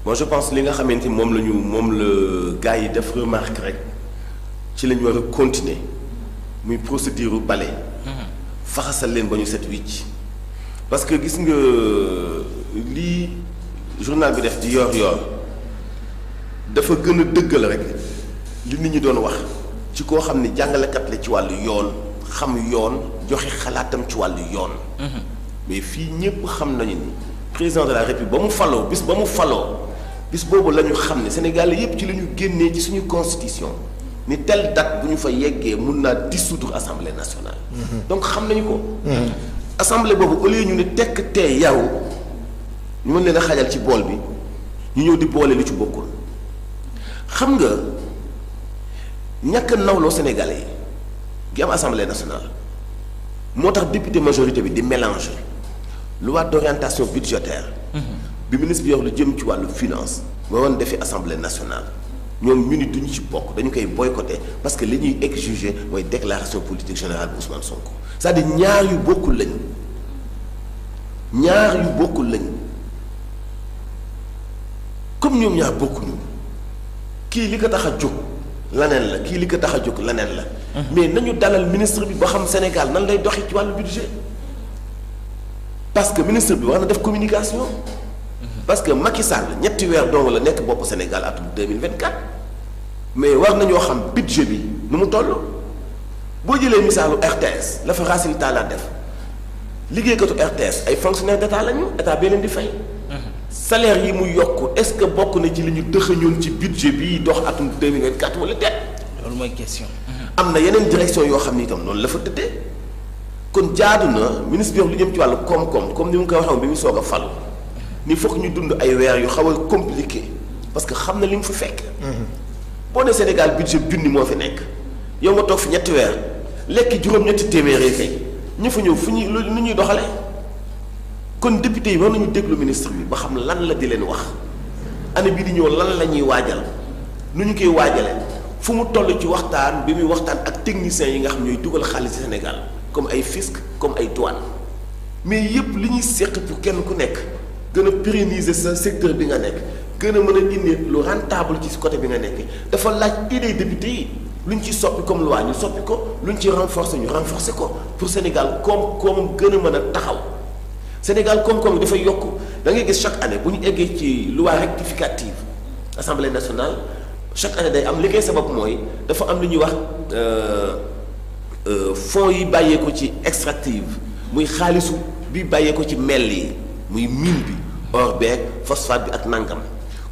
moi je pense li nga xamante ni moom la gars yi def remarque rek ci lañ war a continuer muy procédure bale faxasal leen ba ñu set wicc parce que gis nga lii journal bi def di yor dafa gën a dëggal rek li nit ñi doon wax ci koo xam ni jàngalekat la ci wàllu yoon xam yoon joxe xalaatam ci wàllu yoon mais fii ñépp xam nañu ni président de la république ba mu faloo bis boobu la ñu xam ne Sénégal yépp ci la ñu génnee ci suñu constitution ni telle date bu ñu fa yeggee mun naa dissoudre assemblée nationale donc xam nañu ko assemblée boobu au lieu ñu ne tekk tey yow ñu mën leen a xajal ci bool bi ñu ñëw di boole lu ci bokkul xam nga ñàkk nawloo sénégalais yi gi am assemblée nationale moo tax député majorité bi di mélanger loi d'orientation budgétaire bi ministre bi yor lu jëm ci wàllu finance moo woon defi assemblée nationale ñoom ñu ni duñu ci bokk dañu koy boycotter parce que li ñuy exiger mooy déclaration politique générale bu Ousmane Sonko c'est-à-dire ñaar yu bokkul lañu comme ñoom ñaar bokkuñu kii li ko tax a jóg laneen la kii li ko tax a jóg laneen la mais nañu dalal ministre bi ba xam Sénégal nan lay doxi ci wàllu budget parce que ministre bi war na def communication parce que Macky Sall ñetti weer dong la nekk bopp Sénégal atum 2024 mais war nañoo xam budget bi nu mu toll boo jëlee misaalu RTS la fa Racine Talla def liggéeykatu RTS ay fonctionnaires d'état lañu état bee leen di fay salaire yi mu yokk est-ce que bokk na ci li ñu dëxëñoon ci budget bi dox atum 2024 wala déet. loolu mooy question. am na yeneen direction yoo xam ni itam noonu la fa tëddee kon jaadu na ministre bi lu jëm ci wàllu koom-koom comme ni mu ko waxee bi mu soog a falu ni foog ñu dund ay weer yu xaw a compliqué parce que xam na li mu fi fekk. boo ne Sénégal budget junni moo fi nekk yow nga toog fi ñetti weer lekk juróom-ñetti téeméeri kay ñu fa ñëw fu ñuy lu ñuy doxalee. kon député yi war nañu déglu ministre bi ba xam lan la di leen wax année bii di ñëw lan la ñuy waajal nu ñu koy waajale fu mu toll ci waxtaan bi muy waxtaan ak techniciens yi nga xam ñooy dugal xaalis ci Sénégal comme ay fisc comme ay douane mais yépp li ñuy seq pour kenn ku nekk gën a pérenniser sa secteur bi nga nekk gën a mën a indi lu rentable ci côté bi nga nekk dafa laaj idée député yi lu ñu ci soppi comme loi ñu soppi ko lu ñu ci renforcer ñu renforcer ko pour Sénégal koom gën a mën a taxaw Sénégal koom-koom bi dafay yokk da ngay gis chaque année bu ñu eggee ci loi rectificative assemblée nationale chaque année day am li koy sabab mooy dafa am lu ñuy wax fonds yi bàyyee ko ci extractive muy xaalisu bi bàyyee ko ci mel yi muy mine bi or beeg phosphate bi ak nangam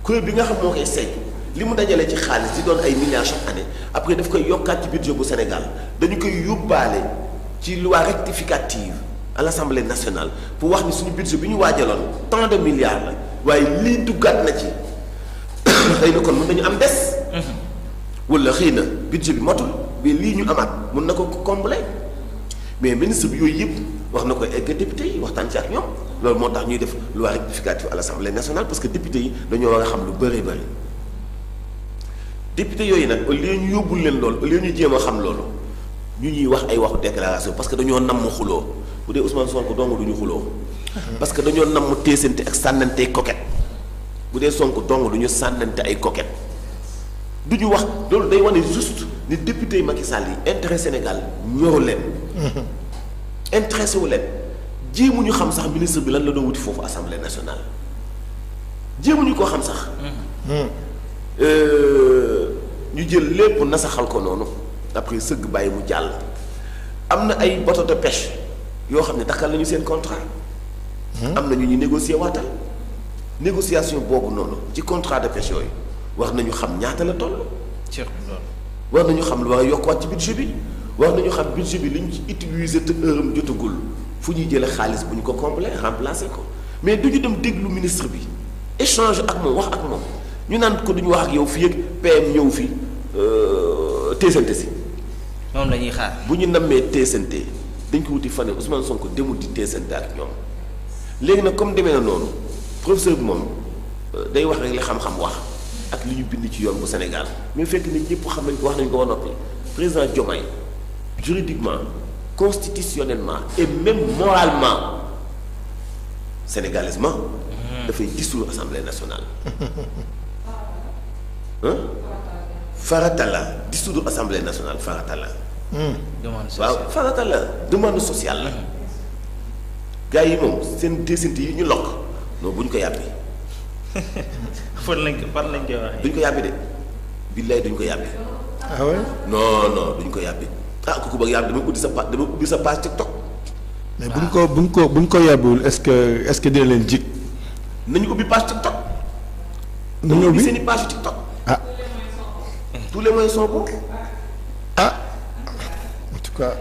kuréel bi nga xam moo koy saytu li mu dajale ci xaalis di doon ay milliards chaque année après daf koy yokkaat ci budget bu Sénégal dañu koy yóbbaale ci loi rectificative à l'Assemblée nationale pour wax ni suñu budget bi ñu waajaloon tant de milliards la waaye lii duggaat na ci xëy na kon mën nañu am des. wala xëy na budget bi motul mais lii ñu amaat mën na ko combler mais ministre bi yooyu yëpp wax na ko egg député yi waxtaan ci ak ñoom loolu moo tax ñuy def loi rectificative à l'Assemblée nationale parce que député yi dañoo war a xam lu bëree bëri député yooyu nag au lieu ñu yóbbul leen loolu au lieu ñu jéem a xam loolu ñu ñuy wax ay waxu déclaration parce que dañoo namm xuloo bu dee Ousmane Sonko dong du ñu xuloo parce que dañoo namm teesante ak sànnante ay coquette bu dee Sonko dong du ñu sànnante ay coquette du ñu wax loolu day wane juste ni député Macky Sall yi intérêt Sénégal ñoru leen intéressé wu leen jéemuñu xam sax ministre bi lan la doon wuti foofu assemblée nationale jéemuñu koo xam sax ñu jël lépp nasaxal ko noonu après sëgg bàyyi mu jàll am na ay bateau de pêche yoo xam ne dakkal nañu seen contrat am na ñu négocier waatal négociation boobu noonu ci contrat de pêche yooyu war nañu xam ñaata la toll war nañu xam lu war a yokkuwaat ci budget bi war nañu xam budget bi li ñu ci utiliser te heure am jotagul fu ñuy jëlee xaalis bu ñu ko combler remplacer ko mais du ñu dem déglu ministre bi échange ak moom wax ak moom ñu naan ko duñu wax ak yow fii ak PM ñëw fi teesante si moom la ñuy xaar bu ñu nammee teesante dañ ko wuti fan Ousmane Sonko demul di teesante ak ñoom léegi nag comme demee na noonu professeur bi moom day wax rek li xam-xam wax ak li ñu bind ci yoon bu Sénégal mais fekk ni ñëpp xam nañ ko wax nañ ko ba noppi président Diomaye juridiquement constitutionnellement et même moralement sénégalaisement dafay dissoudre assemblée nationale. farata la dissoudre assemblée nationale farata la. demande sociale waaw farata la demande sociale la. gars yi moom seen décinte yi ñu lokk non bu ñu ko yàbbi. fan lañ koy waxee. duñ ko yàbbi de billaay duñ ko yàbbi. ah ouais. non duñ ko yàbbi kooku bëgg yàbbi dama ubbi sa page TikTok. mais buñ ko yàbbiwul est-ce que dina leen jig. nañu ubbi page TikTok. nañu ubbi seen i page TikTok. ah. tous les moyens sont bons. ah en tout cas.